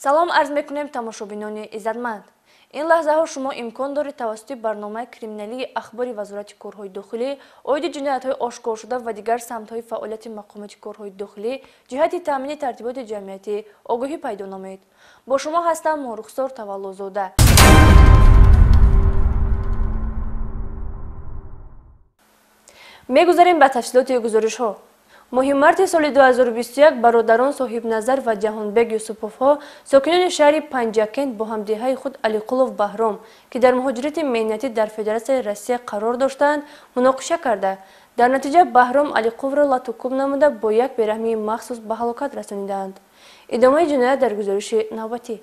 Салом арз мекунем тамошобинони иззатманд. Ин лаҳзаҳо шумо имкон доред тавассути барномаи криминалии ахбори Вазорати корҳои дохилӣ оиди ҷиноятҳои ошкоршуда ва дигар самтҳои фаъолияти мақомоти корҳои дохилӣ ҷиҳати таъмини тартиботи ҷамъиятӣ огоҳӣ пайдо намоед. Бо шумо ҳастам Морухсор Таваллозода. Мегузарем ба тафсилоти гузоришҳо. Моҳи марти соли 2021 бародарон Соҳибназар ва Ҷаҳонбек Юсуповҳо сокинони шаҳри Панҷакент бо ҳамдеҳаи худ Алиқулов Баҳром, ки дар муҳоҷирати меҳнатӣ дар Федератсияи Россия қарор доштанд, муноқиша карда. Дар натиҷа Баҳром Алиқуловро латукӯб намуда бо як бераҳмии махсус ба ҳалокат расонидаанд. Идомаи ҷиноят дар гузориши навбатӣ.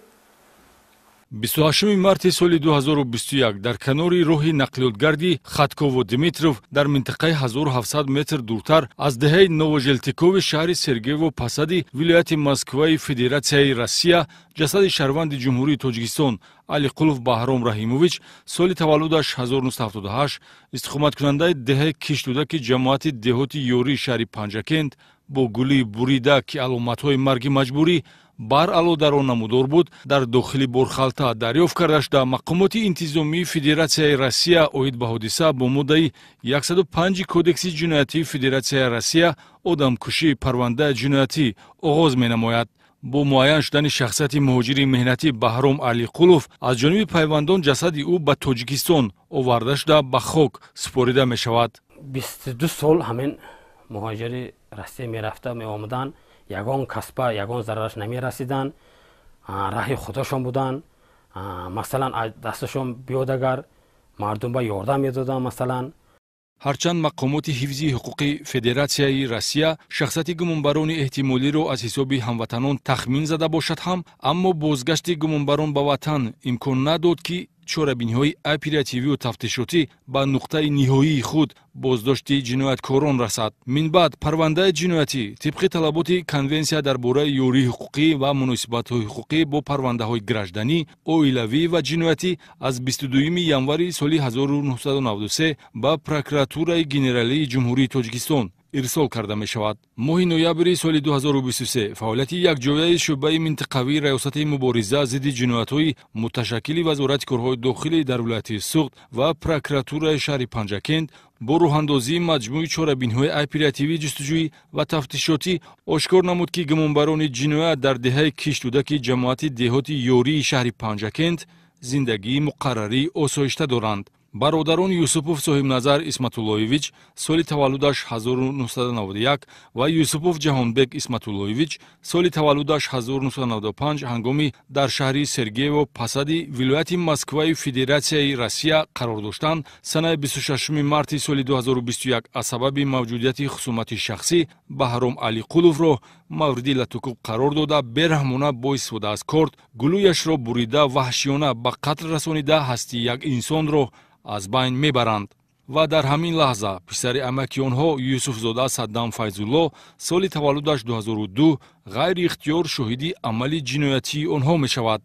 28 марти соли 2021 дар канори роҳи нақлиётгарди Хатково Димитров дар минтақаи 1700 метр дуртар аз деҳаи Новожелтикови шаҳри Сергеево Посади вилояти Москваи Федератсияи Россия ҷасади шаҳрванди Ҷумҳурии Тоҷикистон Алиқулов Баҳром Раҳимович соли таваллудаш 1978 истиқоматкунандаи деҳаи Киштудаки ҷамоати деҳоти Ёрии шаҳри Панҷакент бо гулии бурида, ки аломатҳои марги маҷбурӣ баръало дар он намудор буд, дар дохили борхалта дарёфт карда шуда. Мақомоти интизомии Федератсияи Россия оид ба ҳодиса бо моддаи 105 Кодекси ҷиноятии Федератсияи Россия одамкушӣ парвандаи ҷиноятӣ оғоз менамояд. Бо муайян шудани шахсияти муҳоҷири меҳнатӣ Баҳром Алиқулов аз ҷониби пайвандон ҷасади ӯ ба Тоҷикистон оварда шуда ба хок супорида мешавад. 22 сол ҳамин муҳоҷири Россия мерафта меомаданд, ягон касба ягон зарараш намерасиданд, раҳи худашон буданд. Масалан, аз дасташон биёд агар мардум ба ёрдам медоданд. Масалан, ҳарчанд мақомоти ҳифзи ҳуқуқи Федератсияи Россия шахсияти гумонбарони эҳтимолиро аз ҳисоби ҳамватанон тахмин зада бошад ҳам, аммо бозгашти гумонбарон ба ватан имкон надод, ки чорабиниҳои оперативию тафтишотӣ ба нуқтаи ниҳоии худ боздошти ҷинояткорон расад. Минбаъд парвандаи ҷиноятӣ тибқи талаботи Конвенсия дар бораи ёрии ҳуқуқӣ ва муносибатҳои ҳуқуқӣ бо парвандаҳои гражданӣ, оилавӣ ва ҷиноятӣ аз 22 январи соли 1993 ба Прокуратураи Генералии Ҷумҳурии Тоҷикистон ирсол карда мешавад. Моҳи ноябри соли 2023 фаъолияти якҷояи шӯъбаи минтақавии Раёсати мубориза зидди ҷиноятҳои муташаккили Вазорати корҳои дохилӣ дар вилояти Суғд ва прокуратураи шаҳри Панҷакент бо роҳандозии маҷмӯи чорабиниҳои оперативӣ, ҷустуҷӯӣ ва тафтишотӣ ошкор намуд, ки гумонбарони ҷиноят дар деҳаи Киштудаки ҷамоати деҳоти Ёрии шаҳри Панҷакент зиндагии муқаррарии осоишта доранд. Бародарон Юсупов Соҳибназар Исматуллоевич соли таваллудаш 1991 ва Юсупов Ҷаҳонбек Исматуллоевич соли таваллудаш 1995 ҳангоми дар шаҳри Сергеево Посади вилояти Москваи Федератсияи Россия қарор доштанд, санаи 26 марти соли 2021 аз сабаби мавҷудияти хусумати шахсӣ Баҳром Алиқуловро мавриди латукӯб қарор дода, бераҳмона бо истифода аз корд гулӯяшро бурида ваҳшиёна ба қатл расонида ҳастии як инсонро аз байн мебаранд. Ва дар ҳамин лаҳза писари амаки онҳо Юсуфзода Саддам Файзулло соли таваллудаш 2002 ғайриихтиёр шоҳиди амали ҷиноятии онҳо мешавад.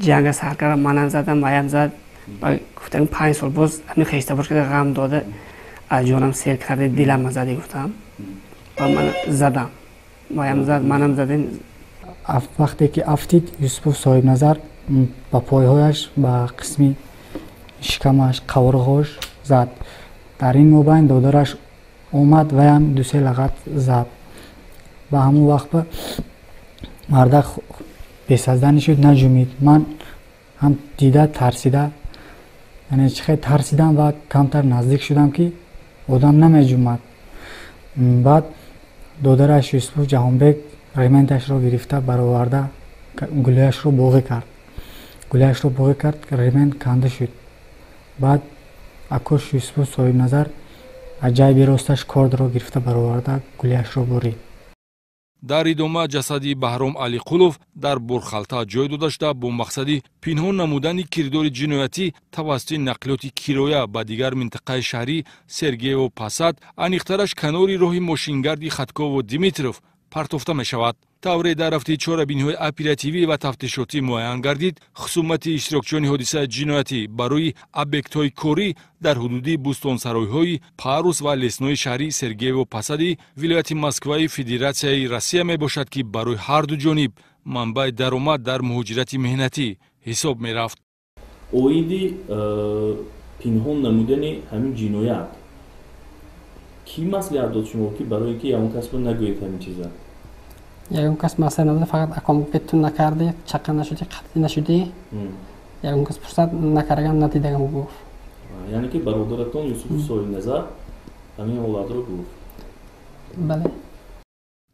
Ҷанга сар кардам, манам задам, маям зад. Гуфтам 5 сол боз ҳамин хештабор карда ғам дода, аз ҷонам сер карда, дилам зади гуфтам. Ва ман задам. Маям зад, манам задем. Вақте ки афтид, Юсупов Соҳибназар ба пойҳояш, ба қисми шикамаш, қаврғош зад. Дар ин мобайн додараш омад ваям дусе лағат зад. Ба ҳамон вақт мардак бесазданӣ шуд, наҷумид. Ман ҳам дида тарсида, яъне чӣ хел тарсидам ва камтар наздик шудам, ки одам намеҷумад. Баъд додараш Юсупов Ҷаҳонбек ременташро гирифта бароварда гулӯяшро боғӣ кард. Гулӯяшро боғӣ кард, ремент канда шуд. Баъд акош Юсупов Соҳибназар аз ҷайби росташ кордро гирифта бароварда гулияшро бурид. Дар идома ҷасади Баҳром Алиқулов дар борхалта ҷой дода шуда бо мақсади пинҳон намудани кирдори ҷиноятӣ тавассути нақлиёти кироя ба дигар минтақаи шаҳрӣ Сергеево Посад, аниқтараш канори роҳи мошингарди Хатково Димитров партофта мешавад. Тавре дар рафти чорабиниҳои оперативӣ ва тафтишотӣ муайян гардид, хусумати иштирокчиёни ҳодисаи ҷиноятӣ барои объектҳои корӣ дар ҳудуди бӯстонсаройҳои Парус ва Леснои шаҳри Сергеево Посади вилояти Москваи Федератсияи Россия мебошад, ки барои ҳарду ҷониб Манбаи даромад дар муҳоҷирати меҳнатӣ ҳисоб мерафт. Оиди пинҳон намудани ҳамин ҷиноят кӣ маслиҳат дод шумо, ки барое ки ягон касро нагӯед ҳамин чиза? Ягон кас маслиҳат надод, фақат аком гуфт ту накардӣ, чақа нашудӣ, қатъӣ нашудӣ. Ягон кас пурсад накардагам, надидагам гуфт. Яъне ки бародаратон Юсуф Соҳибназар ҳамин ҳолатро гуфт? Бале.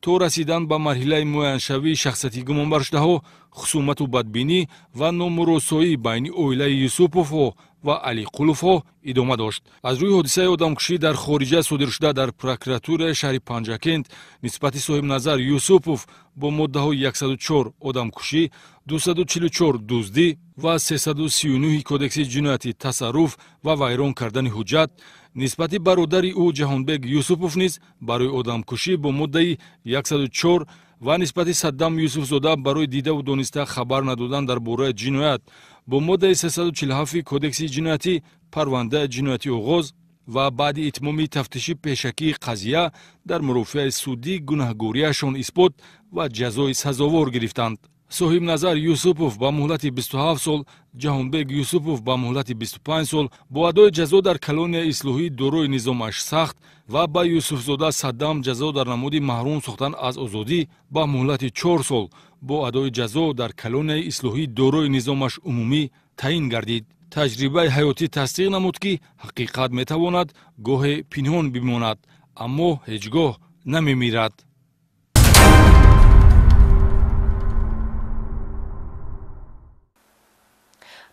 То расидан ба марҳилаи муайяншавии шахсияти гумонбаршудаҳо, хусумату бадбинӣ ва номуросоӣ байни оилаи Юсуповҳо ва Алиқуловҳо идома дошт. Аз рӯи ҳодисаи одамкушӣ дар хориҷа содиршуда дар прокуратураи шаҳри Панҷакент нисбати Соҳибназар Юсупов бо моддаҳои 104 одамкушӣ, 244 дуздӣ ва 339 кодекси ҷиноятӣ тасарруф ва вайрон кардани ҳуҷҷат, нисбати бародари ӯ Ҷаҳонбек Юсупов низ барои одамкушӣ бо моддаи 104 ва нисбати Саддам Юсуфзода барои дидаву дониста хабар надодан дар бораи ҷиноят бо моддаи 347 кодекси ҷиноятӣ парвандаи ҷиноятӣ оғоз ва баъди итмоми тафтиши пешакии қазия дар мурофиаи судӣ гунаҳгориашон исбот ва ҷазои сазовор гирифтанд. Соҳибназар Юсупов ба муҳлати 27 сол, Ҷаҳонбек Юсупов ба муҳлати 25 сол бо адои ҷазо дар колонияи ислоҳии дорои низомаш сахт ва ба Юсуфзода Саддам ҷазо дар намуди маҳрум сохтан аз озодӣ ба муҳлати 4 сол бо адои ҷазо дар колонияи ислоҳии дорои низомаш умумӣ таъин гардид. Таҷрибаи ҳаётӣ тасдиқ намуд, ки ҳақиқат метавонад гоҳе пинҳон бимонад, аммо ҳеҷ гоҳ намемирад.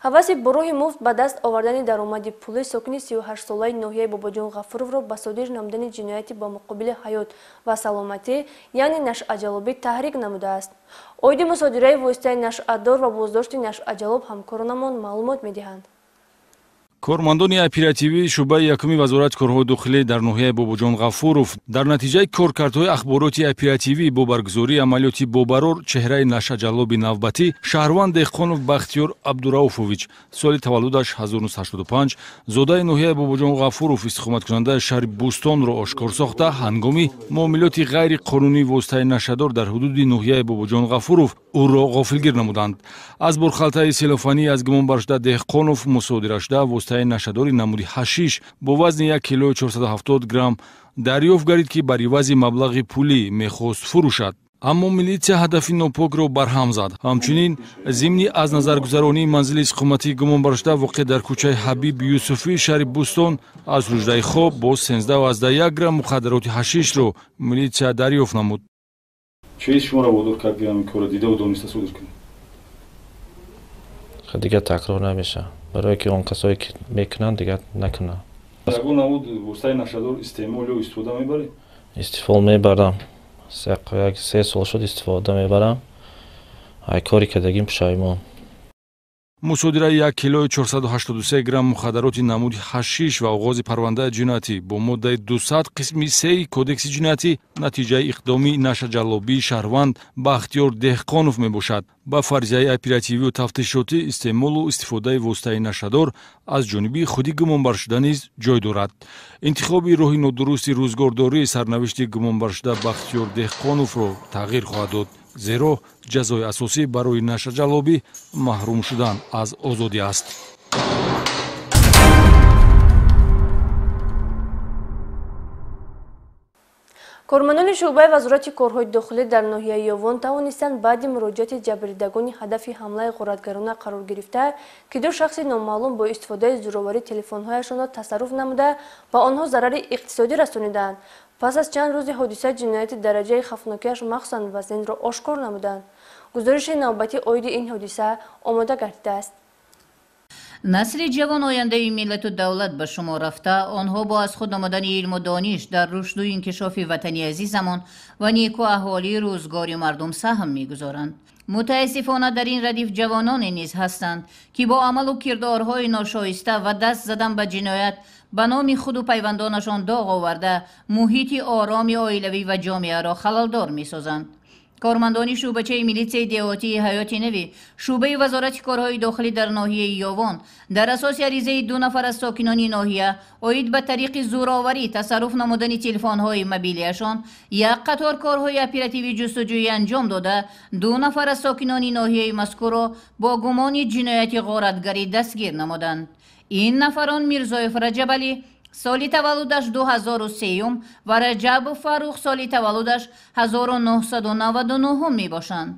Ҳаваси бо роҳи муфт ба даст овардани даромади пулӣ сокини 38-солаи ноҳияи Бобоҷон Ғафуровро ба содир намудани ҷинояти ба муқобили ҳаёт ва саломатӣ, яъне нашъаҷалобӣ таҳрик намудааст. Оиди мусодираи воситаи нашъадор ва боздошти нашъаҷалоб ҳамкоронамон маълумот медиҳанд. Кормандони оперативии шӯъбаи якуми вазорати корҳои дохилӣ дар ноҳияи Бобоҷон Ғафуров дар натиҷаи коркардҳои ахбороти оперативӣ бо баргузории амалиёти бобарор чеҳраи нашъаҷалоби навбатӣ шаҳрванд Деҳқонов Бахтиёр Абдурауфович, соли таваллудаш 1985, зодаи ноҳияи Бобоҷон Ғафуров, истиқоматкунандаи шаҳри Бӯстонро ошкор сохта, ҳангоми муомилоти ғайриқонунии воситаи нашъадор дар ҳудуди ноҳияи Бобоҷон Ғафуров ӯро ғофилгир намуданд. Аз бурхалтаи селофанӣ аз гумонбаршуда Деҳқонов мусодира шуда воситаи нашъадори намуди ҳашиш бо вазни 1 килою 470 грамм дарёфт гардид, ки бар ивази маблағи пулӣ мехост фурӯшад. Аммо милитсия ҳадафи нопокро барҳам зад. Ҳамчунин зимни аз назаргузаронии манзили истиқоматии гумонбаршуда воқеъ дар кӯчаи Ҳабиб Юсуфӣ шаҳри Бӯстон аз ҳуҷраи хоб бо 13,1 грамм мухаддароти ҳашишро милитсия дарёфт намуд. Чиз шуморо водор кард, ки ҳамин корро дидаву дониста содир кунед? Дигар такрор намешавад. Барое ки он касое ки мекунанд, дигар накунанд. Ягон намуд воситаи нашъадор истеъмол ё истифода мебаред? Истифода мебарам. 3 сол шуд истифода мебарам. Ай кори кардагим пушаймон. Мусодираи 1 килои 483 грамм мухаддароти намуди ҳашиш ва оғози парвандаи ҷиноятӣ бо моддаи 200 қисми 3 кодекси ҷиноятӣ натиҷаи иқдоми нашъаҷалобии шаҳрванд Бахтиёр Деҳқонов мебошад. Ба фарзияи оперативию тафтишотӣ истеъмолу истифодаи воситаи нашъадор аз ҷониби худи гумонбаршуда низ ҷой дорад. Интихоби роҳи нодурусти рӯзгордории сарнавишти гумонбаршуда Бахтиёр Деҳқоновро тағйир хоҳад дод, зеро ҷазои асосӣ барои нашъаҷалобӣ маҳрум шудан аз озодӣ аст. Кормандони шӯъбаи вазорати корҳои дохилӣ дар ноҳияи Ёвон тавонистанд баъди муроҷиати ҷабрдидагони ҳадафи ҳамлаи ғоратгарона қарор гирифта, ки ду шахси номаълум бо истифодаи зӯроварӣ телефонҳояшонро тасарруф намуда ба онҳо зарари иқтисодӣ расонидаанд. Пас аз чанд рӯзи ҳодиса ҷинояти дараҷаи хавфнокиаш махсусан вазнинро ошкор намуданд. Гузориши навбатӣ оиди ин ҳодиса омода гардидааст. Насли ҷавон ояндаи миллату давлат ба шумо рафта, онҳо бо аз худ омадани илму дониш дар рушду инкишофи ватани азизамон ва неку аҳолии рӯзгори мардум саҳм мегузоранд. Мутаассифона дар ин радиф ҷавононе низ ҳастанд, ки бо амалу кирдорҳои ношоиста ва даст задан ба ҷиноят ба номи худу пайвандонашон доғ оварда муҳити ороми оилавӣ ва ҷомеаро халалдор месозанд. Кормандони шӯъбачаи милитсияи деҳотии Ҳаёти Навӣ шӯъбаи Вазорати корҳои дохилӣ дар ноҳияи Ёвон дар асоси аризаи 2 нафар аз сокинони ноҳия оид ба тариқи зӯроварӣ тасарруф намудани телефонҳои мобилиашон як қатор корҳои оперативӣ ҷустуҷӯӣ анҷом дода, 2 нафар аз сокинони ноҳияи мазкурро бо гумони ҷинояти ғоратгарӣ дастгир намуданд. Ин нафарон Мирзоев Раҷабалӣ соли таваллудаш 2003 ва Раҷабов Фаррух соли таваллудаш 1999 мебошанд.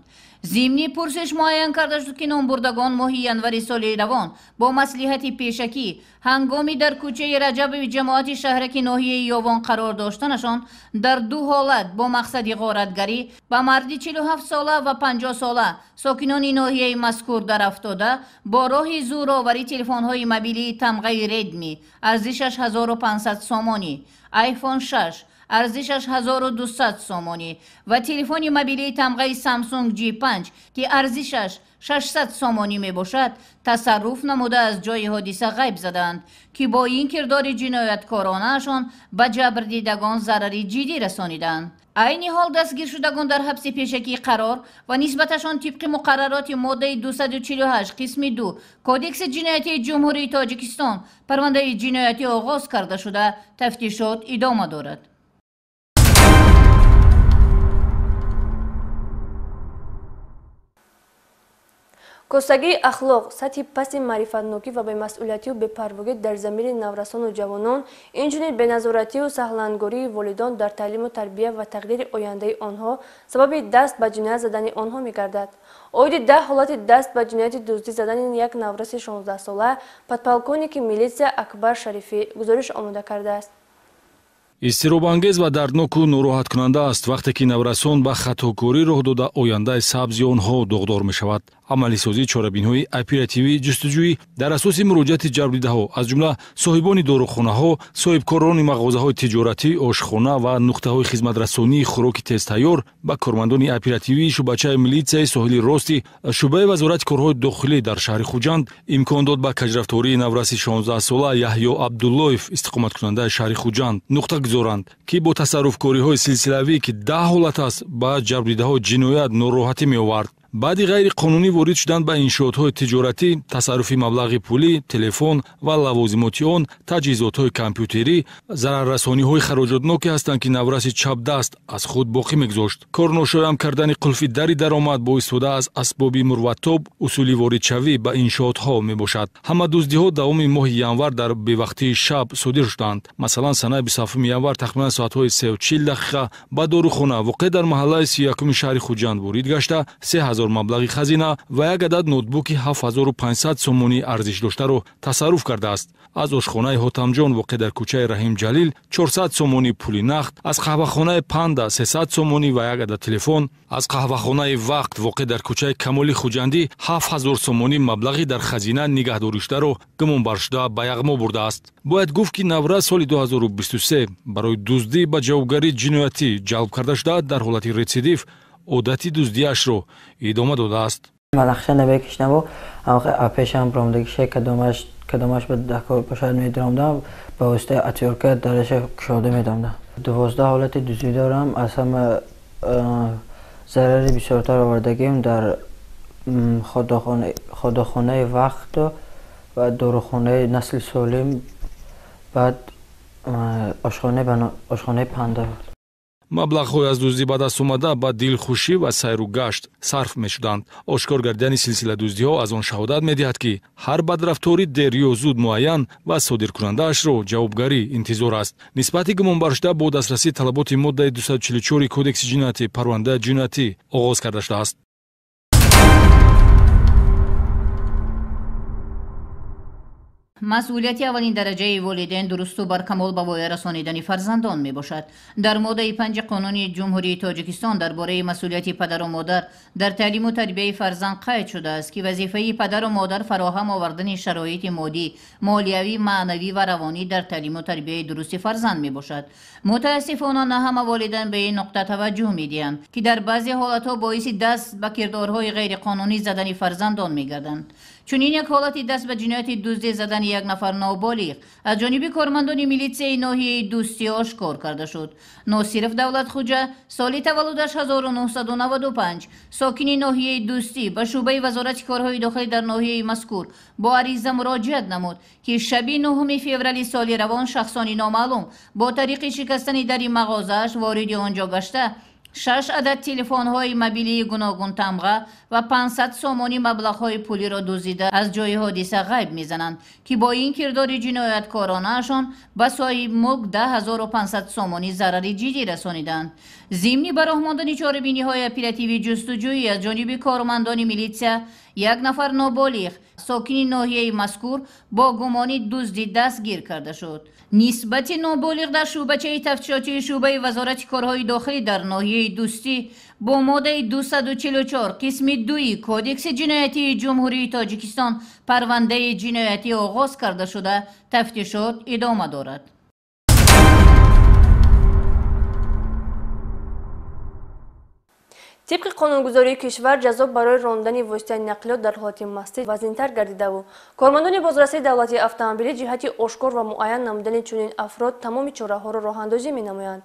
Зимни пурсиш муайян карда шуд, ки номбурдагон моҳи январи соли равон бо маслиҳати пешакӣ ҳангоми дар кӯчаи Раҷабови ҷамоати шаҳраки ноҳияи Ёвон қарор доштанашон дар 2 ҳолат бо мақсади ғоратгарӣ ба марди 47 сола ва 50 сола сокинони ноҳияи мазкур дарафтода бо роҳи зӯроварӣ телефонҳои мобилии тамғаи Редми арзишаш 1500 сомонӣ, iPhone 6 арзишаш 1200 сомонӣ ва телефони мобилии тамғаи Samsung G5 ки арзишаш 600 сомонӣ мебошад тасарруф намуда аз ҷои ҳодиса ғайб заданд, ки бо ин кирдори ҷинояткоронаашон ба ҷабрдидагон зарари ҷиддӣ расониданд. Айни ҳол дастгиршудагон дар ҳабси пешакӣ қарор ва нисбаташон тибқи муқаррароти моддаи 248 қисми 2 Кодекси ҷиноятии Ҷумҳурии Тоҷикистон парвандаи ҷиноятӣ оғоз карда шуда, тафтишот идома дорад. Костагии ахлоқ, сатҳи пасти маърифатнокӣ ва бемасъулиятию бепарвогӣ дар замири наврасону ҷавонон, инчунин беназоратию саҳлангории волидон дар таълиму тарбия ва тақдири ояндаи онҳо сабаби даст ба ҷиноят задани онҳо мегардад. Оиди 10 ҳолати даст ба ҷинояти дуздӣ задани як навраси 16-сола подполковники милитсия Акбар Шарифӣ гузориш омода кардааст. Изтиробангез ва дардноку нороҳаткунанда аст вақте ки наврасон ба хатокорӣ роҳ дода ояндаи сабзи онҳо доғдор мешавад. Амалисозии чорабиниҳои оперативӣ ҷустуҷӯӣ дар асоси муроҷиати ҷалбдидаҳо аз ҷумла соҳибони дорухонаҳо, соҳибкорони мағозаҳои тиҷоратӣ, ошхона ва нуқтаҳои хизматрасонии хӯроки тезтайёр ба кормандони оперативии шӯъбачаи милитсияи соҳили рости шӯъбаи Вазорати корҳои дохилӣ дар шаҳри Хуҷанд имкон дод ба каҷрафтории навраси 16-сола Яҳё Абдуллоев, истиқоматкунандаи шаҳри Хуҷанд, нуқта гузоранд, ки бо тасарруфкориҳои силсилавӣ, ки 10 ҳолат аст, ба ҷалбдидаҳо ҷиноят нороҳатӣ меовард. Баъди ғайриқонунӣ ворид шудан ба иншоотҳои тиҷоратӣ, тасарруфи маблағи пулӣ, телефон ва лавозимоти он, таҷҳизотҳои компютерӣ, зараррасониҳои хароҷотноке ҳастанд, ки навраси чапдаст аз худ боқӣ мегузошт. Корношоям кардани қулфи дари даромад бо истифода аз асбоби мурватоб усули воридшавӣ ба иншоотҳо мебошад. Ҳама дуздиҳо давоми моҳи январ дар бевақтии шаб содир шуданд. Масалан, санаи 27 январ тахминан соатҳои 3:40 ба дорухона воқеъ дар маҳаллаи 31 шаҳри Хуҷанд ворид гашта, 3000 маблағи хазина ва як адад ноутбуки 7500 сомонӣ арзиш доштаро тасарруф кардааст. Аз ошхонаи Ҳотамҷон воқеъ дар кӯчаи Раҳим Ҷалил 400 сомонӣ пули нақд, аз қаҳвахонаи Панда 300 сомонӣ ва як адад телефон, аз қаҳвахонаи Вақт воқеъ дар кӯчаи Камоли Хуҷандӣ 7000 сомонӣ маблағи дар хазина нигаҳдоришударо гумонбаршуда ба яғмо бурдааст. Бояд гуфт, ки наврас соли 2023 барои дуздӣ ба ҷавобгарии ҷиноятӣ ҷалб карда шуда, дар ҳолати рецидив одати дуздиашро идома додааст. Ман нақша намекишдаму пешам ромдагиша кадомаш ба дакор бошад медиромдам, ба воситаи отвёрка дараша кушода медомдам. 12 ҳолати дуздӣ дорам. Аз ҳама зарари бисёртар овардагим дар ходохонаи Вақт ва дорухонаи Насли Солим, баъд ошхонаи Панда. Маблағҳои аз дуздӣ ба даст омада ба дилхушӣ ва сайру гашт сарф мешуданд. Ошкор гардидани силсиладуздиҳо аз он шаҳодат медиҳад, ки ҳар бадрафторӣ дер ё зуд муайян ва содиркунандаашро ҷавобгарӣ интизор аст. Нисбати гумонбаршуда бо дастрасии талаботи моддаи 244 Кодекси ҷиноятӣ парвандаи ҷиноятӣ оғоз карда шудааст. Масъулияти аввалин дараҷаи волидайн дурусту баркамол ба воя расонидани фарзандон мебошад. Дар моддаи 5 қонуни Ҷумҳурии Тоҷикистон дар бораи масъулияти падару модар дар таълиму тарбияи фарзанд қайд шудааст, ки вазифаи падару модар фароҳам овардани шароити моддӣ, молиявӣ, маънавӣ ва равонӣ дар таълиму тарбияи дурусти фарзанд мебошад. Мутаассифона, на ҳама волидайн ба ин нуқта таваҷҷӯҳ медиҳанд, ки дар баъзе ҳолатҳо боиси даст ба кирдорҳои ғайриқонунӣ задани фарзандон мегарданд. Чунин як ҳолати даст ба ҷинояти дуздӣ задани як нафар ноболиғ аз ҷониби кормандони милитсияи ноҳияи Дӯстӣ ошкор карда шуд. Носиров Давлатхуҷа соли таваллудаш 1995 сокини ноҳияи Дӯстӣ ба шӯъбаи вазорати корҳои дохилӣ дар ноҳияи мазкур бо ариза муроҷиат намуд, ки шаби 9 феврали соли равон шахсони номаълум бо тариқи шикастани дари мағозааш вориди он ҷо гашта 6 адад телефонҳои мобилии гуногунтамға ва 500 сомонӣ маблағҳои пулиро дуздида аз ҷои ҳодиса ғайб мезананд, ки бо ин кирдори ҷинояткоронаашон ба соҳибмулк 10500 сомонӣ зарари ҷиддӣ расониданд. Зимни ба роҳ мондани чорабиниҳои оперативии ҷустуҷӯӣ аз ҷониби кормандони милитсия як нафар ноболиғ сокини ноҳияи мазкур бо гумони дуздӣ дастгир карда шуд. Нисбати ноболиғ дар шӯъбачаи тафтишотии шӯъбаи вазорати корҳои дохилӣ дар ноҳияи Дӯстӣ бо моддаи 244 қисми 2 Кодекси ҷиноятии Ҷумҳурии Тоҷикистон парвандаи ҷиноятӣ оғоз карда шуда, тафтишот идома дорад. Тибқи қонунгузории кишвар ҷазо барои рондани воситаи нақлиёт дар ҳолати мастӣ вазнинтар гардидаву кормандони бозрасии давлатии автомобилӣ ҷиҳати ошкор ва муайян намудани чунин афрод тамоми чораҳоро роҳандозӣ менамоянд.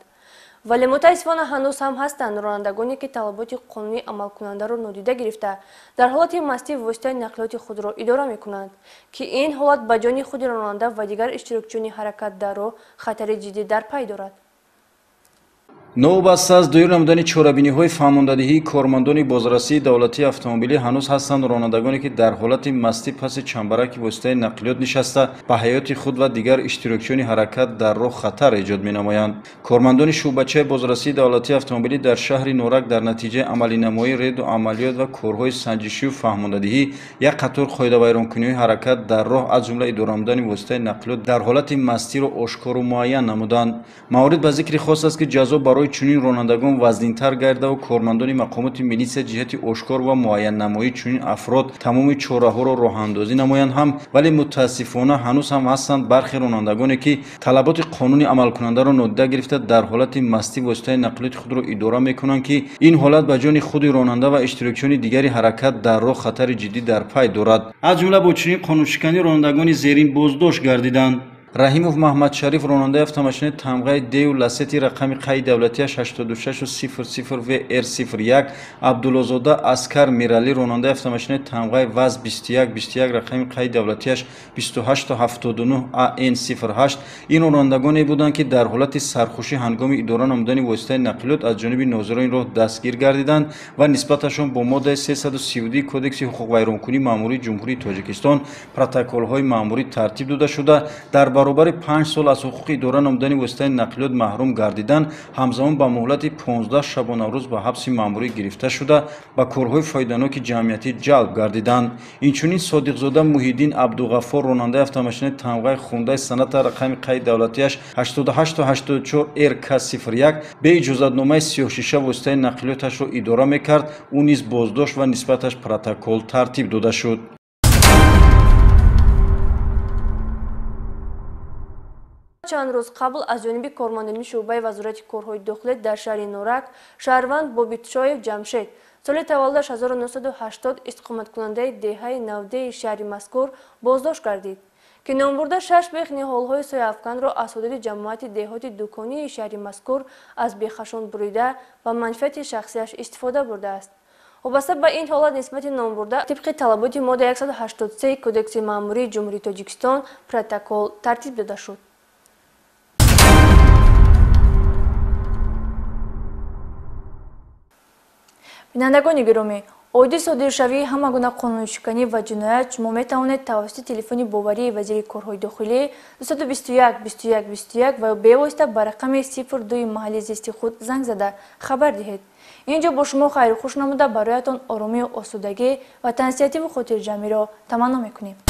Вале мутаассифона ҳанӯз ҳам ҳастанд ронандагоне, ки талаботи қонунии амалкунандаро нодида гирифта дар ҳолати мастӣ воситаи нақлиёти худро идора мекунанд, ки ин ҳолат ба ҷони худи ронанда ва дигар иштирокчиёни ҳаракат дар роҳ хатари ҷиддӣ дар пай дорад. Новобаста аз доир намудани чорабиниҳои фаҳмондадиҳии кормандони бозрасии давлатии автомобилӣ ҳанӯз ҳастанд ронандагоне, ки дар ҳолати мастӣ паси чамбараки воситаи нақлиёт нишаста ба ҳаёти худ ва дигар иштирокчиёни ҳаракат дар роҳ хатар эҷод менамоянд. Кормандони шӯъбачаи бозрасии давлатии автомобилӣ дар шаҳри Норак дар натиҷаи амалинамоии реду амалиёт ва корҳои санҷишию фаҳмондадиҳӣ як қатор қоидавайронкуниҳои ҳаракат дар роҳ аз ҷумла идора намудани воситаи нақлиёт дар ҳолати мастиро ошкору муайян намуданд. Маврид ба зикри хос аст, ки ҷазо барои чунин ронандагон вазнинтар гардаву кормандони мақомоти милитсия ҷиҳати ошкор ва муайяннамоии чунин афрод тамоми чораҳоро роҳандозӣ намоянд ҳам, вале мутаассифона ҳанӯз ҳам ҳастанд бархе ронандагоне, ки талаботи қонуни амалкунандаро нодида гирифта дар ҳолати мастӣ воситаи нақлиёти худро идора мекунанд, ки ин ҳолат ба ҷони худи ронанда ва иштирокчиёни дигари ҳаракат дар роҳ хатари ҷиддӣ дар пай дорад. Аз ҷумла бо чунин қонуншиканӣ ронандагони зерин боздошт гардиданд. Раҳимов Маҳмадшариф ронандаи автомошинаи тамғаи Деу Ласети рақами қайди давлатиаш 8600 VR01, Абдуллозода Аскар Миралӣ ронандаи автомошинаи тамғаи ВАЗ 2121 рақами қайди давлатиаш 2879 AN08. Ин ронандагоне буданд, ки дар ҳолати сархӯшӣ ҳангоми идора намудани воситаи нақлиёт аз ҷониби нозирони роҳ дастгир гардиданд ва нисбаташон бо моддаи 332 Кодекси ҳуқуқвайронкунии маъмурии Ҷумҳурии Тоҷикистон протоколҳои маъмурӣ тартиб дода шуда, дар баробари 5 сол аз ҳуқуқи идора намудани воситаи нақлиёт маҳрум гардидан, ҳамзамон ба муҳлати 15 шабонарӯз ба ҳабси маъмурӣ гирифта шуда, ба корҳои фоиданоки ҷамъиятӣ ҷалб гардиданд. Инчунин Содиқзода Муҳиддин Абдуғаффор ронандаи автомошинаи тамғаи Хундай Соната рақами қайди давлатиаш 8884 RK01 бе иҷозатномаи сиёҳшиша воситаи нақлиёташро идора мекард, ӯ низ боздошт ва нисбаташ протокол тартиб дода шуд. Чанд рӯз қабл аз ҷониби кормандони шӯъбаи вазорати корҳои дохилӣ дар шаҳри Норак шаҳрванд Бобитшоев Ҷамшед соли таваллудаш 1980 истиқоматкунандаи деҳаи Навдеи шаҳри мазкур боздошт гардид, ки номбурда 6 бех ниҳолҳои сояафканро аз ҳудуди ҷамоати деҳоти дуконии шаҳри мазкур аз бехашон бурида ба манфиати шахсияш истифода бурдааст. Вобаста ба ин ҳолат нисбати номбурда тибқи талаботи моддаи 183 Кодекси маъмурии Ҷумҳурии Тоҷикистон протокол тартиб дода шуд. Бинандагони гиромӣ, оиди содиршавии ҳама гуна қонуншиканӣ ва ҷиноят шумо метавонед тавассути телефони боварии вазири корҳои дохилӣ 221 21 21 ва бевосита ба рақами 02 маҳалли зисти худ занг зада хабар диҳед. Ин ҷо бо шумо хайрухуш намуда бароятон оромию осудагӣ ва тансиҳативу хотирҷамъиро таманно мекунем.